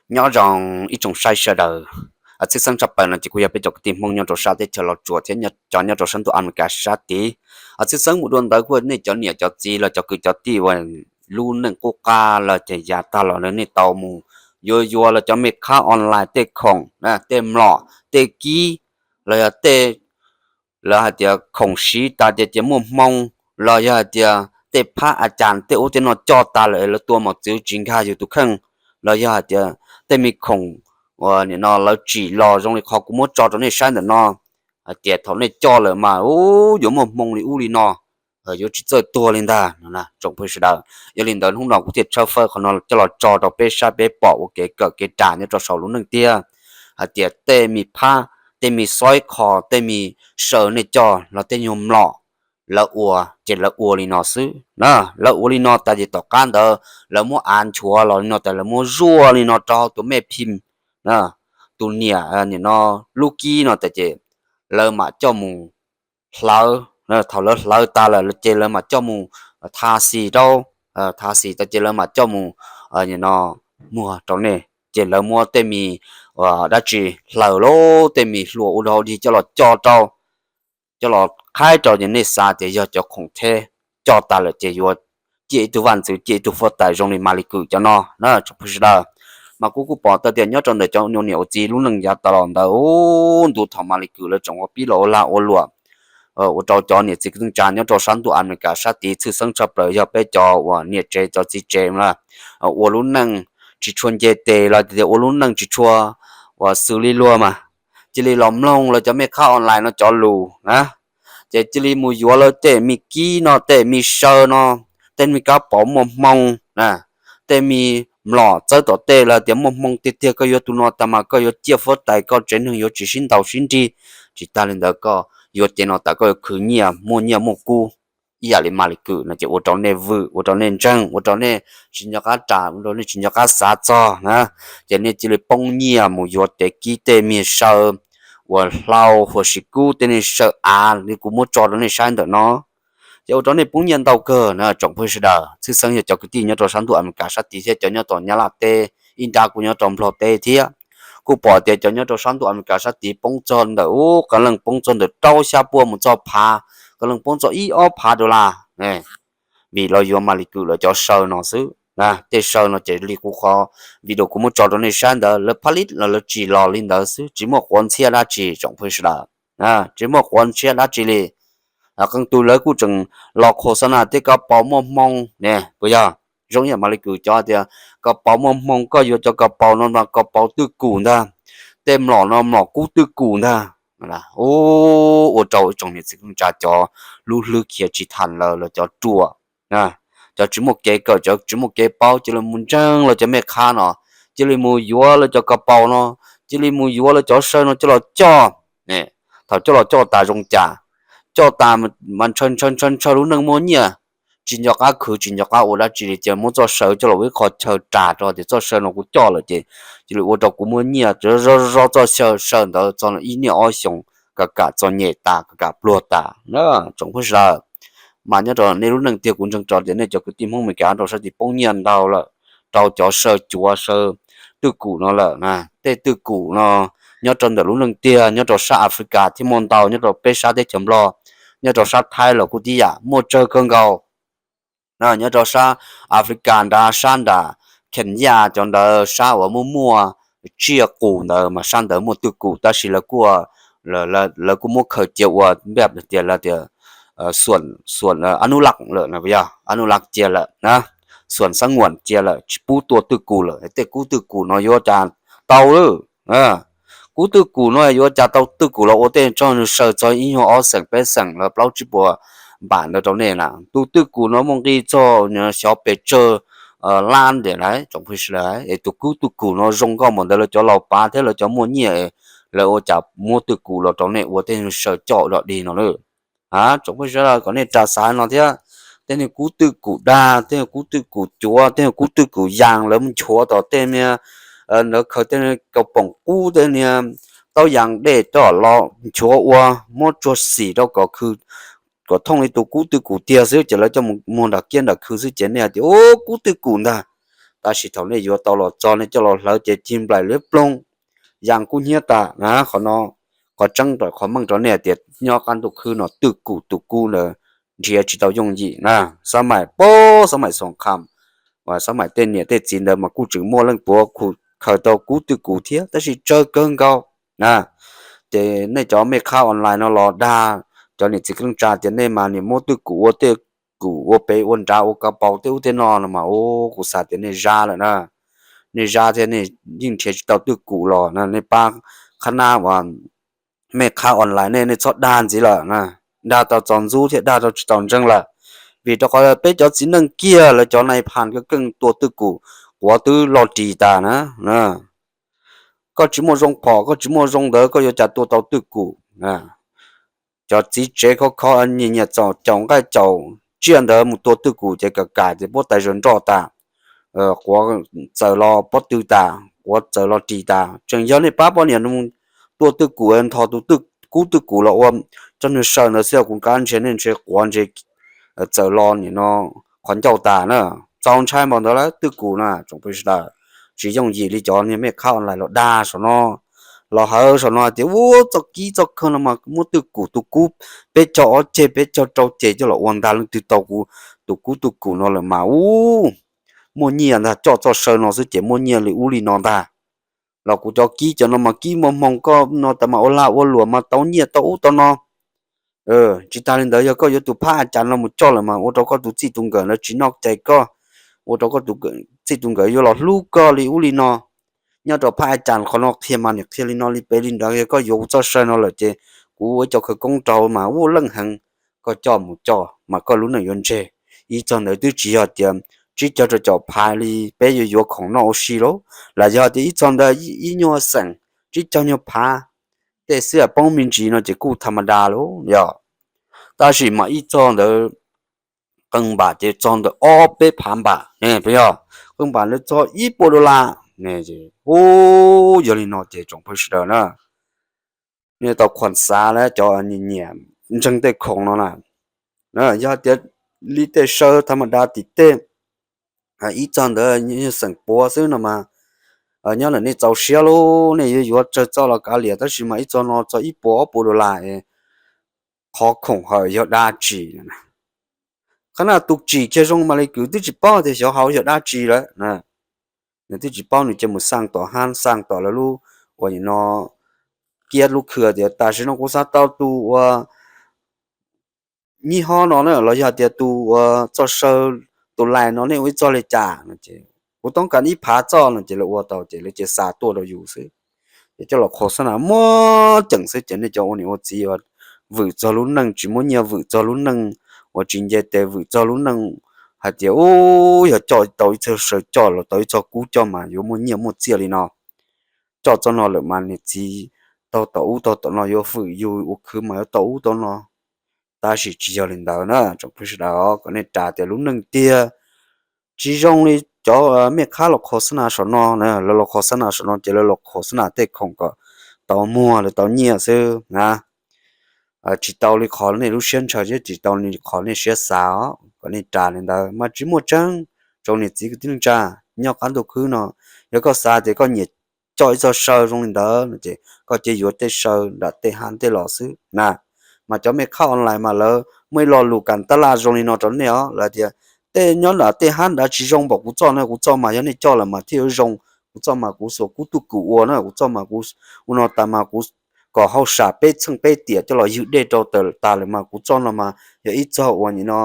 Nyob zoo ib tsoom saib sawv daws. Tshwj xeeb tshaj plaws no ces kuj yog peb cov kwv tij Hmoob nyob rau sab teb chaws Los Tsuas thiab cov nyob rau sab ntuj Amelikas sab tid. Tshwj xeeb mus dua ntawd kuj nej cov niam cov txiv los cov kwv cov tij uas lub neej qub qab los ces yav tag los nej tau mus yuav yuav los cov me khab online tej khoom, tej mlom, tej kib, los yog tej lawv hais tias khoom siv tas tias ces muaj hmoo, los yog hais tias tej phab a cas tej ub tej no coj tas lawm lawv tua mos txwv tsis nkag yus tus kheej, los yog hais tias tej me khoom uas nim no lawv tsim los zoo li qhov kuv muab tso rau nej saib ntawm no, hais tias thaum nej coj lawm mas yuav muaj hmoo li ub li no, yuav tsis txawj tuag li ntag no tsoom phooj ywg sawv daws. Yog li ntawd hnub no kuv thiaj tshawb fawb qhov no coj los tso rau peb saib peb pom ua kev kawm kev ras nyob rau saum lub neej tiag, hais tias tej me phab, tej me xoib kho, tej me saw nej coj los tej nyuag mlom, lawv ua ces lawv ua li no xwb na. Lawv ua li no tas ces tom qab ntawd lawv muab av nchuav los li no tas lawv muab zuaj li no rau tus mej phim, tus niam nim no lub kib no tas ces lawv mam coj mus hlawv. Thaum lawv hlawv tas lawm ces lawv mam coj mus tha xis rau, tha xis tas ces lawv mam coj mus nim no muag rau nej. Ces lawv muab tej me dab tsi hlaws lub tej me hlua ua dog dig coj los coj rau, coj los qhaib rau ces nej xav tias yog cov khoom theb, coj tas lawm ces yuav ciaj ib tug vaj ntxwv ciaj ib tug huab tais zoo li Maly Kut cov no na tsoom phooj ywg sawv daws. Mas kuv kuj pom tau tias nyob rau ntawm cov niam ua txiv lub neej yav tas los ntawd ntu thaum Maly Kut lawv tseem ua pib los ua lag ua luam, ua rau cov niam txiv kwv tij neej tsa nyob rau sab ntuj Amelikas sab tid tshwj xeeb tshaj plaws yog peb cov uas niam tsev cov txiv tsev na, ua lub neej tsis tshua nce tes los tias ua lub neej tsis tshua uas xws li luag mas, cia li los mloog lawv cov mej khab online no cov lus na, ces cia li mus yuav lawv tej me kib no tej me saw no, tej me kab pauv muaj hmoo na, tej me mlom txawb tom tej lawv tias muaj hmoo tiag tiag, koj yuav tus no tas mas koj yuav ciaj huab tais, koj tsev neeg yuav tsis sib ntaus sib nrig, tsis tag li ntawd koj yuav cev no tas koj yuav khwv nyiaj muaj nyiaj muaj kub ib yam li Maly Kut no ces ua rau nej vwm, ua rau nej ntseeg, ua rau nej tsis nco qab ras, ua rau nej tsis nco qab xav txog na. Ces nej cia li poob nyiaj mus yuav tej kib tej me saw uas hlau huam si kub tej me saw av li kuv muab tso rau nej saib ntawm no, ces ua rau nej poob nyiaj ntau kawg na tsoom phooj ywg sawv daws. Tshwj xeeb yog cov kwv tij nyob rau sab ntuj Amelikas sab tid thiab cov nyob tom Nyab Laj teb, ib nrab kuj nyob rau Nplog teb thiab. Kuj pom tias cov nyob rau sab ntuj Amelikas sab tid poob txog ntawm ub qee leej poob txog ntawm rau xya puas mus txog phav, qee leej poob txog ib ob phav dollar, vim los yuav Maly Kut lawv cov saw no xwb. Tej saw no ces li kuv qhov video kuv muab tso rau nej saib ntawd lawv phab lib los lawv tsim los li ntawd xwb, tsis muaj quav ntxhiab dab tsi tsoom phooj ywg sawv daws, tsis muaj quav ntxhiab dab tsi li. Qee tus lawv kuj tseem los khos xab nas tej ko paus muaj hmoo ne, puas yog? Zoo ib yam Maly Kut cov tias ko paus muaj hmoo, koj yuav cov ko paus no mas ko paus twj kum ntag, tej mlom no mlom kub twj kum ntag. Ua rau ib tsoom niam txiv kwv tij neej tsa cov lub hlwb khiav tsis tham lawv, lawv cov ruam, cov tsis muaj kev kawm, cov tsis muaj kev paub, cia li mus ntseeg lawv cov mej khab no, cia li mus yuav lawv cov ko paus no, cia li mus yuav lawv cov saw no coj los coj. Thaum coj los coj tas zoo cas? Coj tas mas ntshaw ntshaw ntshaw ntshaw lub neej muaj nyiaj, tsis nco qab khwv tsis nco qab ua dab tsi li, cia muab txoj saw coj los ua ib qho chaw ras rau tias txoj saw no kuv coj lawm ces cia li ua rau kuv muaj nyiaj, zov zov txoj saw ntawd txog ib niaj ob xyoos kam kam txom nyem tas kam kam pluag tas na tsoom phooj ywg sawv daws. Mas nyob rau nej lub neej tiag kuv ntseeg rau tias nej cov kwv tij Hmoob Amelikas rau sab tid poob nyiaj ntau lawm rau cov saw cuav saw twj kum no lawm na. Tej twj kum no nyob rau ntawm lub neej tiag nyob rau sab Africa thiab muaj ntau, nyob rau peb sab teb chaws Nplog, nyob rau sab Thaib los kuj tib yam muaj tsawg kawg nkaus. Nyob rau sab Africa nrad, sab nram Kenya cov ntawd, sab uas muaj muaj tsiaj qus ntawd mas sab ntawd muaj twj kum, tab sis lawv kuj muab khaws cia ua npaj tias lawv tias xuam anulak lawm, yog anulak cia lawm na, xuam xab nguam cia lawm, tsis pub tua twj kum lawm. Tej kub twj kum no yuav cas tau lawm? Kub twj kum no yuav cas tau twj kum los ua tej tso nws saw txog ib nyuag ob xeem peb xeem los plaub tsib puas npam ntawd rau nej na. Tus twj kum no muaj nqi txog xyov pes tsawg lab ntiam lawm tsoom phooj ywg sawv daws. Es tus kub twj kum no zoo nkauj npaum ntawd, lawv cov laus pav thiab lawv cov muaj nyiaj, lawv ua cas muab twj kum los rau nej ua tej saw coj dog dig no lawm? Tsoom phooj ywg sawv daws, kom nej ras xav no thiab. Tej niag kub twj kum dag, tej niag kub twj kum cuav, tej niag kub twj kum yas, lawv nchuav tom tej niag, lawv khaws tej niag kaus poom qub, tej niag taub yas dej coj los nchuav ua, muab tsuag xim rau kom khw, kom thooj li tus kub twj kum tiag xwb ces lawv coj mus muag nram kiab nram khw xwb ces nej hais tias ub kub twj kum ntag. Tab sis thaum nej yuav tau los txog nej coj los hlawv ces cig nplaim liab ploog, yaj kub hnyiab tas na. Qhov no qhov tseeb rau qhov meej rau nej tias nyob qab ntuj khwb no twj kum tus kub ntawd nrhiav tsis tau yooj yim na. Xab maim pob xab maim xoom kham, xab maim tej niam tej txiv ntawd mas kuj tseem muaj leej puav khaws tau kub twj kum thiab tab sis tsawg kawg nkaus na. Ces nej cov mej khab online no los dag cov niam txiv kwv tij neej tsa tias nej mas niam muab twj kum ua tej kum ua pem ua nrad ua ka paus tej ub tej no no mas ub kuv xav tias nej zab lawm na. Nej zab thiab nej yeej nrhiav tsis tau twj kum los na, nej pab qhab nab uas mej khab online nej nej txhob dag ntxiv lawm na. Dag tau txaus ntxub thiab dag tau tsis txaus ntseeg lawm. Vim rau qhov peb cov txiv neej kiag lawv cov nai phas keej tua twj kum quav twb loj ris tas na. Koj tsis muaj zoo phom koj tsis muaj zoo ntawd koj yuav cas tua tau twj kum. Cov txiv tsev khov kho nyiam nyiam txaus caum nqaij caum tsiaj ntawd mus tua twj kum ces kam kam ces puab tais zaws nroj tas, quav txawm los pob tw tas, quav txawm los ris tas. Tseem yog nej pab poj niam tua twj kum ntho tus kub twj kum los ua cov nws saw ntawd xwb, kuv kav ntshe nej ntshe quav ntshe txawm los nim no qhov ncauj tas na. Txaus ntshai npaum ntawd lawm twj kum na tsoom phooj ywg sawv daws. Tsis yooj yim li cov niag mej khab online los dag saum no, los hawv saum no hais tias ub txoj kib txoj kheej no mas muab twj kum tus kub peb caug ob ceg peb caug rau ceg coj los ua ntag, leej twg tau kuv tus kub twj kum no lawm mas ub muaj nyiaj ntag, coj txoj saw no xwb ces muaj nyiaj li ub li no ntag. Los kuv cov kib cov no mas kib muaj hmoo, koj no tas mas ua lag ua luam mas tau nyiaj tau ub tau no. Tsis tas li ntawd yog koj yuav tus phab a cas no mus coj lawm mas ua rau koj tus txij tus nkawm ntawd tsis noj cai koj, ua rau koj tus txij tus nkawm yuav los hlub koj li ub li no. Nyob rau phab a cas qhov no qhia mas nim qhia li no li pem li ntawd, yog koj yuav kuv txoj saw no lawm ces kuv ua ib co khawv koob rau mas ua leej heev. Koj coj mus coj mas koj lub neej yuav ntseg. Ib txog ntawd twb tsis yog tias tsib caug rau caum phav li peb yuav yuav khoom noj ua si lauj, los yog tias ib txog ntawd ib nyuag xeem tsib caug nyuag phav tej xwb poob me ntsis no ces kuj tha ma da lauj yog. Tab sis mas ib txog ntawd qee npam ces txog ntawm ob peb phav npam ne, puas yog? Qee npam ntawd txog ib puas dollar ne. Ub, yog li no ces tsoom phooj ywg sawv daws na, nej tau khuam xav lawm cov nyiam ntseeg tej khoom no na. Yog tias li tej saw tha ma da tim tej ib txog ntawd xeem puav xwb no mas nyob ntawm nej txaus siab lauj, nej yuav yuav tsawg txoj los kav liam, tab sis mas ib txog no txog ib puas ob puas dollar es qhov khoom hawm yog dab tsi? Qhov no tus tsim kiag zoo mas li kwv twb tsis paub tias xyov hauv yog dab tsi lawm. Nws twb tsis paub, nws cia mus xaj tom hab xaj tom lawv lub uas nim no kiab lub khw tias tam sim no kuv xav tau tus uas nyij hob no na los yog tias tus uas txoj saw tus lais no nej ua ib txoj li cas no ces kuv toob kas ib phav txoj no ces lawv ua tau ces lawv cia xa tuaj rau yus xwb. Ces coj los qhov xab nas muaj ceem xwb ces nej cov ua niam ua txiv uas vwm txog lub neej tsis muaj nyiaj, vwm txog lub neej uas tsis nce tes, vwm txog lub neej hais tias ub yog coj tau ib txoj saw coj los tau ib txoj kub coj mas yuav muaj nyiaj muaj txiaj li no. Coj txoj no lawm mas niam txiv taug tom ub taug tom no yuav vwm yus ua khwv mas yuav tau ub tau no. Tab sis tsis yog li ntawd na tsoom phooj ywg sawv daws, kom nej ras tias lub neej tiag tsis zoo li cov mej khab los qhov xab nas saum no na. Lawv los qhov xab nas saum no ces lawv los qhov xab nas tej khoom kom tau muag lawv tau nyiaj xwb na. Tsis tau li qhov nej lub siab ntshaw thiab tsis tau li qhov nej siab xav os, kom nej ras li ntawd mas tsis muaj tseeb. Tsoom niam txiv kwv tij neej tsa nyob qab ntuj khwb no, yog koj xav tias koj nyiam coj ib txoj saw zoo li ntawd no ces koj cia yuav tej saw nram tej hab tej los xwb na. Mas cov mej khab online mas lawv muaj ib lo lus kam tab laj zoo li no rau nej os, lawv tias tej nyob nram tej hab nrad tsis zoo npaum kuv txoj no, kuv txoj mas yog nej coj lawm mas thiaj yuav zoo. Kuv txoj mas kuv xuas kub twj kum ua na, kuv txoj mas kuv ua no tas mas kuv kom hauj sam peb txheej peb tiam coj los ywg dej rau tas lawm mas kuv txoj no mas yog ib txoj uas nim no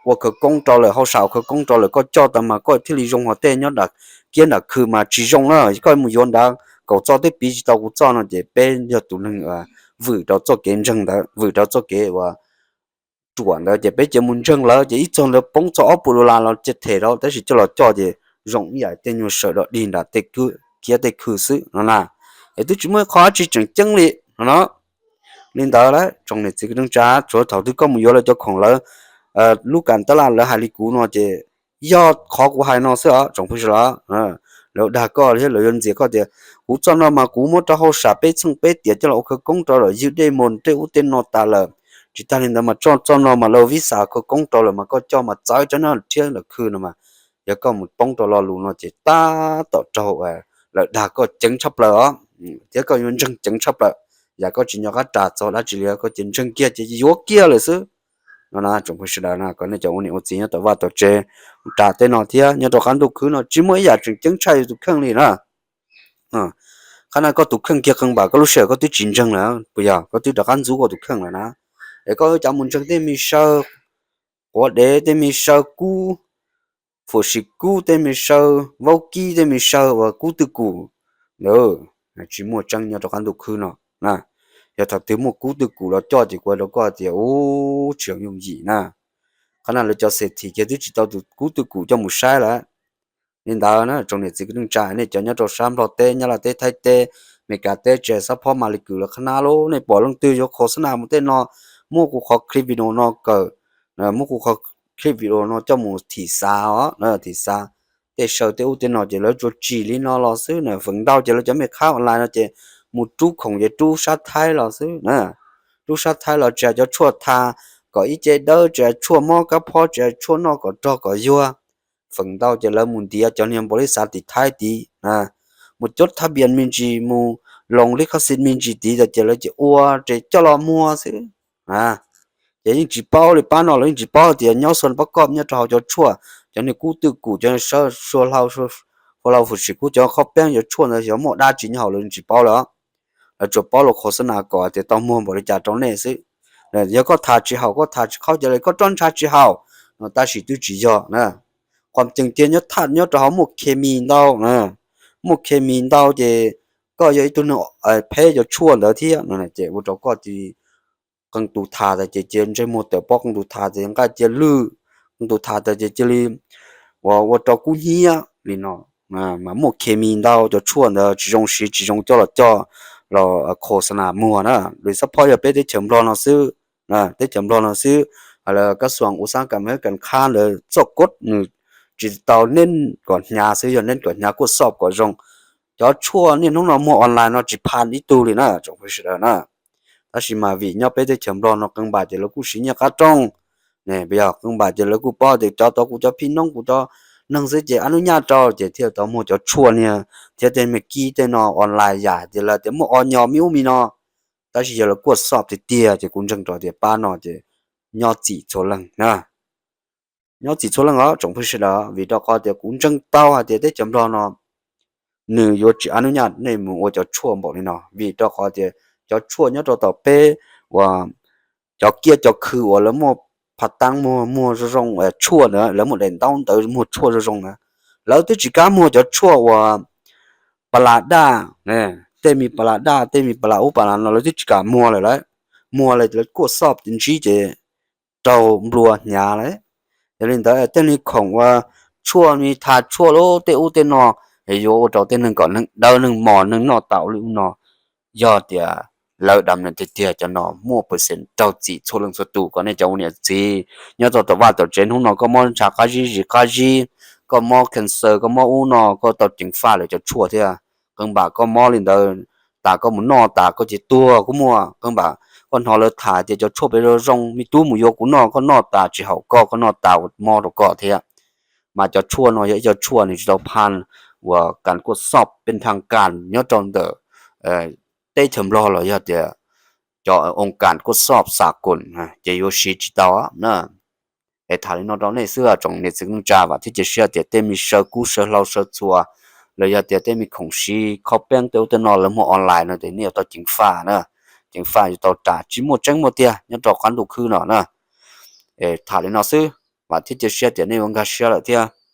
ua khawv koob rau lawm, hauj sam ua khawv koob rau lawm, koj coj tas mas koj thiaj li zoo, ho tej nyob nram kiab nram khw mas tsis zoo na. Koj mus yuav nrad kaum txoj twb piv tsis tau kuv txoj no ces peb yog tus neeg vwm rau txoj kev ntseeg ntawd, vwm rau txoj kev uas ruam ntawd ces peb cia mus ntseeg lawv ces ib txog ntawd poob txog ob puas dollar los cia them rau, tab sis coj los coj ces zoo ib yam tej nyuag saw dog dig nram tej kiab tej khw xwb no na. Es twb tsis muaj ib qho dab tsi tseem ceeb li no. Li ntawd lawm tsoom niam txiv kwv tij neej tsa, tsuav thaum twg koj mus yuav lawv cov khoom lawv lub kam tab laj lawv hais li kuv no ces yog qhov kuv hais no xwb os tsoom phooj ywg sawv daws. Lawv dag koj thiab lawv yuav ntxias koj tias kuv txoj no mas kuv muab rau hauj sam peb txheej peb tiam coj los ua khawv koob rau lawm, ywg dej mus tej ub tej no tas lawm. Tsis tag li ntawd mas txoj no mas lawv ua vij xas khawv koob rau lawm mas koj coj mas txawv cov nyob thiab nram khw no mas Yog koj mus poob rau lo lus no ces tab tom raug lawv dag koj ceev tshaj plaws os, thiab koj yuav ntseeg ceev tshaj plaws. Yam koj tsis nco qab ras txog dab tsi li, koj ces ntseeg kiag ces yuav kiag lawm xwb. No na tsoom phooj ywg sawv daws na, kom nej cov ua niam ua txiv nyob tom vaj tom tsev, ras tej no thiab nyob rau qab ntuj khwb no tsis muaj ib yam tseem ceeb tshaj yus tus kheej li na. Qhov no koj tus kheej kiag qee npam koj lub sij hawm koj twb tsis ntseeg lawm, puas yog? Koj twb rov qab ntxub koj tus kheej lawm na. Es koj yuav cas mus ntseeg tej me saw quav dev, tej me saw kub, fum sim kub, tej me saw vaub kib, tej me saw uas kub twj kum ntawd, tsis muaj tseeb nyob rau qab ntuj khwb no na. Yog thaum twg muaj kub twj kum los coj ces kuv hais rau koj tias ub, tsis yooj yim na. Qhov no lawv cov xem thim kiag twb tsis tau tus kub twj kum coj mus saib lawm. Li ntawd na tsoom niam txiv kwv tij neej tsa, nej cov nyob rau sab Nplog teb, Nyab Laj teb, Thaib teb, Meskas teb, tsis hais xab phob Mas Lis Kwm los qhab nab los, nej pom leej twg yuav khos xab nas mus tej no, muab kuv qhov clip video no kawm, muab kuv qhov clip video no coj mus thim xav os, thim xav. Tej saw tej ub tej no ces lawv tsuas tsim li no los xwb na, feem ntau ces lawv cov mej khab online no ces mus rub khoom ces rub sab Thaib los xwb na. Rub sab Thaib los tsis hais cov tshuaj tha kom ib ce dawb, tsis hais tshuaj mob kab phob, tsis hais tshuaj noj kom rog kom yuag, feem ntau ces lawv mus ntiav cov niag npaum li xav tim Thaib tid, mus cuab thab pias me ntsis, mus loos li khab xis me ntsis tid tas ces lawv ces ua ces coj los muag xwb. Ces yeej tsis paub li, pab no lawv yeej tsis paub tias nyob xua pab koj nyob rau hauv cov tshuaj, cov niag kub twj kum, cov niag sab sua hlau, sua hlau fum sim kub, cov qhob peeb, cov tshuaj ntawd xyov muaj dab tsi nyob hauv lawv yeej tsis paub lawm. Lawv tsuas paub los khos xab nas kom tias tau muag npaum li cas rau nej xwb. Yog koj tham tsis haum, koj tham tsis qhaub ces koj rov ntsha tsis haum no, tab sis twb tsis yog na. Qhov tseem tiag nyob thaj nyob rau hauv muaj khes mis ntau na, muaj khes mis ntau ces koj yog ib tug neeg phem cov tshuaj ntawd thiab no ces ua rau koj qee tus tham tas ces cia ntsej muag tawm pob, qee tus tham tas nqaij cia lwj, qee tus tham tas ces cia li ua rau kub hnyiab li no. Mas muaj khes mis ntau, cov tshuaj ntawd tsis zoo siv tsis zoo coj los coj los khos xab nas muag na. Lwm xab phob yog peb teb chaws Nplog no xwb, teb chaws Nplog no xwb. Lawv kab xuam uv xab kam meb kam khab ntawd txoj kod nws tsis tau neb kom hnyav xwb, yog neb kom hnyav kuaj xob kom zoo. Cov tshuaj niaj hnub no muag online no tsis phaj ib tug li na tsoom phooj ywg sawv daws na. Tab sis mas vim nyob peb teb chaws Nplog no qee npam ces lawv kuj siv nyiaj qab rooj, ne yog qee npam ces lawv kuj paub tias cov tau kuv cov phij noob kuv cov neeg xwb ces ab nub nyaj rau ces thiaj tau muag cov tshuaj niag thiab tej me kib tej no online yam tias lawv tias muaj o nyo me ub me no. Tab sis yog lawv kuaj xob tiag tiag ces kuv ntseeg rau tias pab no ces nyob txim txhua leej na. Nyob txim txhua leej os tsoom phooj ywg sawv daws, vim rau qhov tias kuv ntseeg tau hais tias teb chaws Nplog no nws yuav tsis ab nub nyaj nej mus ua cov tshuaj npaum li no, vim rau qhov tias cov tshuaj nyob rau tom peb uas cov kiab cov khw uas lawv muaj phav taab muag muag zoo zoo, tshuaj ntawd lawv muaj daim ntaub ntawv muag tshuaj zoo zoo na, lawv twb tsis kam muag cov tshuaj uas pas las daj, tej me pas las daj tej me pas las ub pas las no lawv twb tsis kam muag lawm lauj. Muag lawm lawv kuaj xob ntsib ces raug nplua hnyav lawm. Yog li ntawd tej niag khoom ua tshuaj me tha tshuaj lub tej ub tej no yuav ua rau tej neeg kom neeg dawb neeg mos neeg noj tau li ub no. Yog tias lawv dam neeg tiag tiag cov no muaj percent raug txim txhua leej txhua tus. Kom nej cov ua niam txiv nyob rau tom vaj tom tsev hnub no koj mob ntshav qab zib zis qab zib, koj mob cancer koj mob ub no koj tau ceev faj lawv cov tshuaj thiab. Qee npam koj mob li ntawd tas koj mus noj tas koj ces tuag kuj muaj. Qee npam koj hnov lawv tham tias cov tshuaj pem zoo zoo me tub mus yuav kuv noj, koj noj tas tsis haum koj, koj noj tas ua mob rau koj thiab. Mas cov tshuaj no yog ib co tshuaj nws tsis tau phaj uas kas kuaj xob peb thaj kas nyob rau ntawm teb chaws Nplog los yog tias cov oo kas kuaj xob xa koos ces yuav siv tsis tau na. Es tham li no rau nej xwb tsoom niam txiv neej tsa, vam thiab cia siab tias tej me saw kub saw hlau saw txhua los yog tias tej me khoom siv khob peeb tej ub tej no lawv muag online no ces nej yuav tau ceev faj na. Ceev faj yuav tau ras tsis muaj tseeb muaj tiag nyob rau qab ntuj khwb no na. Es tham li no xwb, vam thiab cia siab tias nej yuav nkag siab lawm thiab.